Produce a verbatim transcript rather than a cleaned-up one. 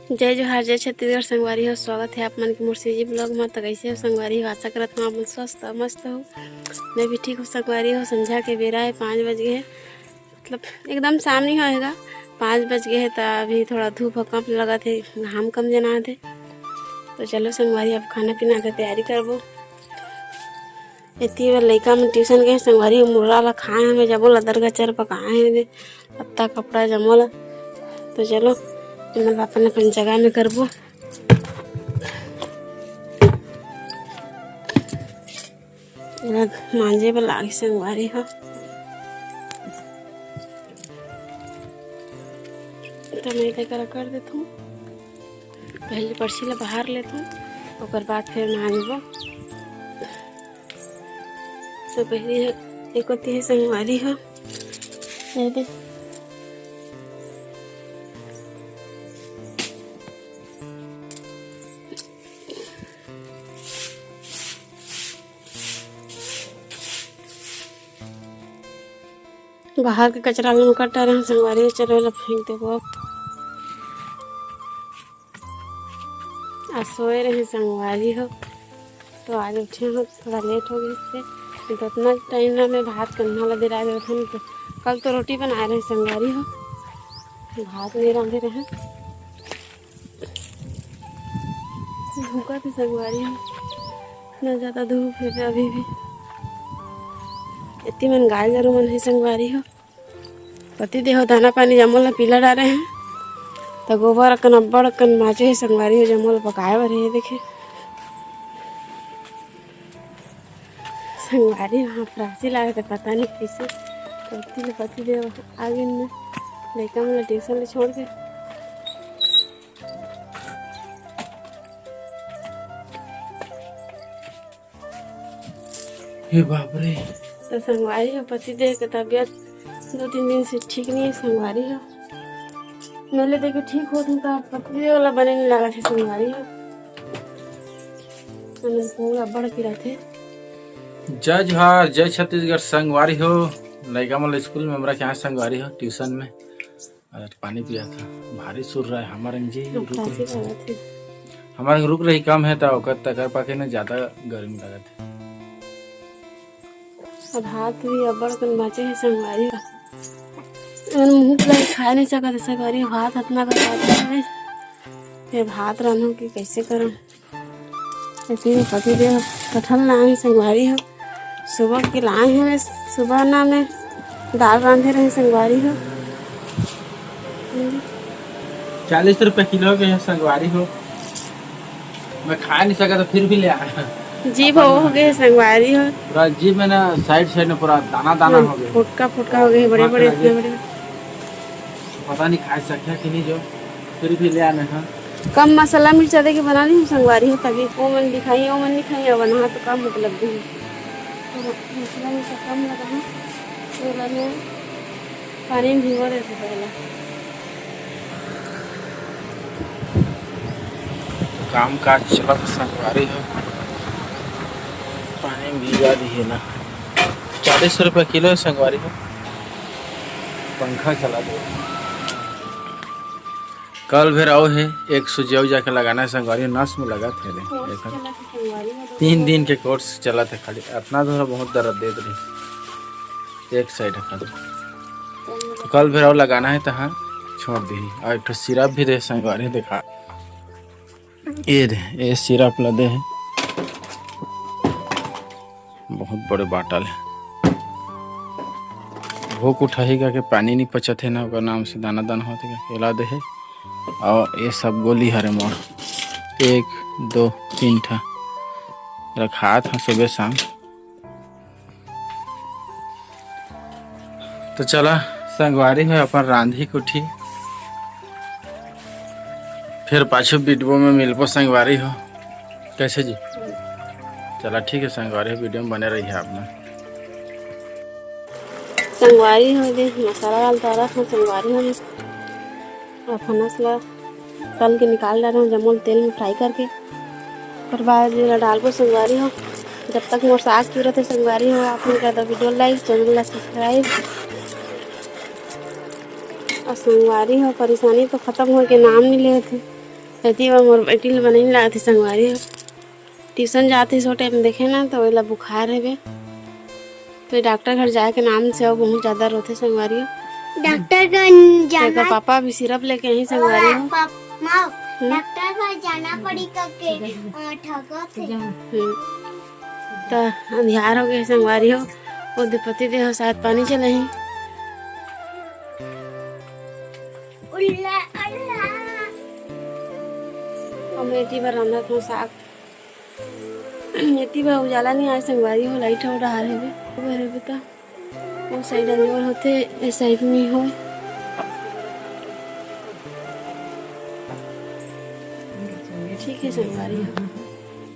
जय जोहार, जय छत्तीसगढ़ संगवारी हो, स्वागत हे आप मन के मोर सीजी vlog म। त कइसे हो संगवारी हो? आशा करत हंव आप मन स्वस्थ अउ मस्त हो। मैं भी ठीक हंव संगवारी हो। संझा के बेरा हे, पाँच बज गे हे, मतलब एकदम शाम नइ होय हे गा, पाँच बज गे हे। त अभी थोड़ा धूप ह कम लगत हे, घाम कम जनात हे। त चलो संगवारी, अब खाना पीना के तैयारी करबो। एती बर लइका मन tuition गे हे संगवारी, मुर्रा ला खाए हवे, जम्मो ला दरगचर पकाए हवे, पत्ता कपड़ा जम्मो ला। त चलो, एमन ला अपन अपन जगह में करबो। एला मांजे बर लागे संगवारी हो, त मैं एकर कर देथंव। पहले पर्ची ला बाहर लेथंव, ओकर बाद फिर मांजबो। तो पहले ह-, एक होती है संगवारी हो, ये दे। बाहर के कचरा ला निकल डरे हंव संगवारी, चलो एला फेंक देबो। आज सोए रहे संगवारी हो, तो आज उठे हंव, थोड़ा late हो गइस हे। तो अतना time ला मैं भात कन्हा ला बिराए देथंव, तो कल तो रोटी बनाए रहे संगवारी हो, भात नइ रांधे रहे। धूप हे संगवारी हो, इतना ज्यादा धूप हे अभी भी। एती मन गाय गरु मन हे संगवारी हो। पति देव दाना पानी जम्मो ला पिला डारे हे, त गोबर अकन अब्बड़ अकन बांचे हे संगवारी हो, जम्मो ला पकाए बर हे। देखे संगवारी हो, हांफरासी लागत हे, पता नहीं कइसे। पति ले पति देव आ गिन हे, लइका मन ला tuition ले छोड़ के। हे बाप रे। तो संगवारी हो, पति देव के तबियत दो तीन दिन से ठीक नइ हे संगवारी हो। मैं ले देखे ठीक होत हंव, त पति देव ला बने नइ लागत हे संगवारी हो। हमन पूरा बढ़ के रहिथे। जय जोहार, जय छत्तीसगढ़ संगवारी हो। लइका मन ला school में हमरा के आए संगवारी हो, tuition में। अरे पानी पिया था, भारी सुर रहा है हमारे जी, रुक रही। हमारे रुक रही कम है, तो ओकर तकर पाके ना ज्यादा गर्मी लगत है। अब हाथ भी अब्बड़ कन बांचे हे संगवारी हो। एमन मुंह ला खाए नइ सकत हे संगवारी, हाथ अतना कन बांचे हे। ये भात रांधो कि कइसे करंव? एती में पति देव कटहल लाए हे संगवारी हो, सुबह के लाए हे। मैं सुबह ना मैं दाल रांधे रहे संगवारी हो। चालीस रुपया किलो के हे संगवारी हो, मैं खा नइ सका तो फिर भी ले आया। जीभ हो गे हे संगवारी हो। पूरा जीभ में ना side side में पूरा दाना दाना हो गया। फोटका फोटका हो गए हे, बड़े बड़े, इतने बड़े। पता नहीं खा सकता कि नहीं जो, फिर भी ले आना है। कम मसाला मिर्चा देके बना ली संगवारी हो, तभी वो मन दिखाई, वो मन दिखाई, अब वहाँ तो कम उपलब्ध है। तो मसाला मिर्चा कम लगा है, तो लगे पानी में भिगो देते पहले। काम काज चलत संगवारी हो, पानी में भिगा दिए ना। चालीस रुपया किलो है संगवारी हो, पंखा चला दे। कल भेर आओ हे, एक सूजी अउ जाके लगाना है संगवारी, नस में लगा थे रे। कोर्स देखा। चला के संगवारी हो, तीन दिन के कोर्स चला थे खाली, अतना धोरा बहुत दर्द देत रही एक side है खाली। तो कल भेर आओ लगाना है तहाँ छोड़ दी। और एक ठो syrup भी दे संगवारी देखा, ये दे, ये syrup ला दे है। बहुत बड़े बाटल हे। भूख उठाही का के पानी नहीं पचत हे ना, ओकर नाम से दाना दाना होत हे का, केला दे हे। और ये सब गोली हरे मोर, एक, दो, तीन ठा रखात हा सुबह शाम। तो चला संगवारी हो अपन रांधी कुटी, फिर पाछू video में मिलबो संगवारी हो। कैसे जी? चला ठीक है संगवारी हो, video में बने रहिए आप ना। संगवारी हो दे मसाला डाल डारा था संगवारी हो। अब फनस ला तल के निकाल डारे हंव, जम्मो ल तेल में fry करके। ओकर बाद एला डालबो संगवारी हो। जब तक मोर साग चुरत हे संगवारी हो, आप मन कर दो video like, channel ला subscribe। और संगवारी हो, परेशानी तो खत्म होए के नाम नहीं लेत हे। एती बर मोर बेटी ल बनई लागत हे संगवारी हो। ट्यूशन जात हे, सो टाइम देखे ना, तो ओला बुखार हेबे। तो डॉक्टर घर जाए के नाम से अउ बहुत ज्यादा रोथे संगवारी हो। डॉक्टर घर तो जाना एकर पापा भी सिरप लेके आही संगवारी हो। पाप-, माँ, हम्म। डॉक्टर घर जाना पड़ी करके, अ, ठगत हे। हम्म। त अंधियार हो गए संगवारी हो, ओ दे पति देव साथ पानी चलाही। उल्ला, उल्ला। हम एती बर रांधत हन साग। एती बर उजाला नहीं आए संगवारी हो, लाइट हो डहार हेबे, ऊपर हेबे त। ओ साइड अंजोर होथे, ए साइड नहीं हो। ठीक है संगवारी हो।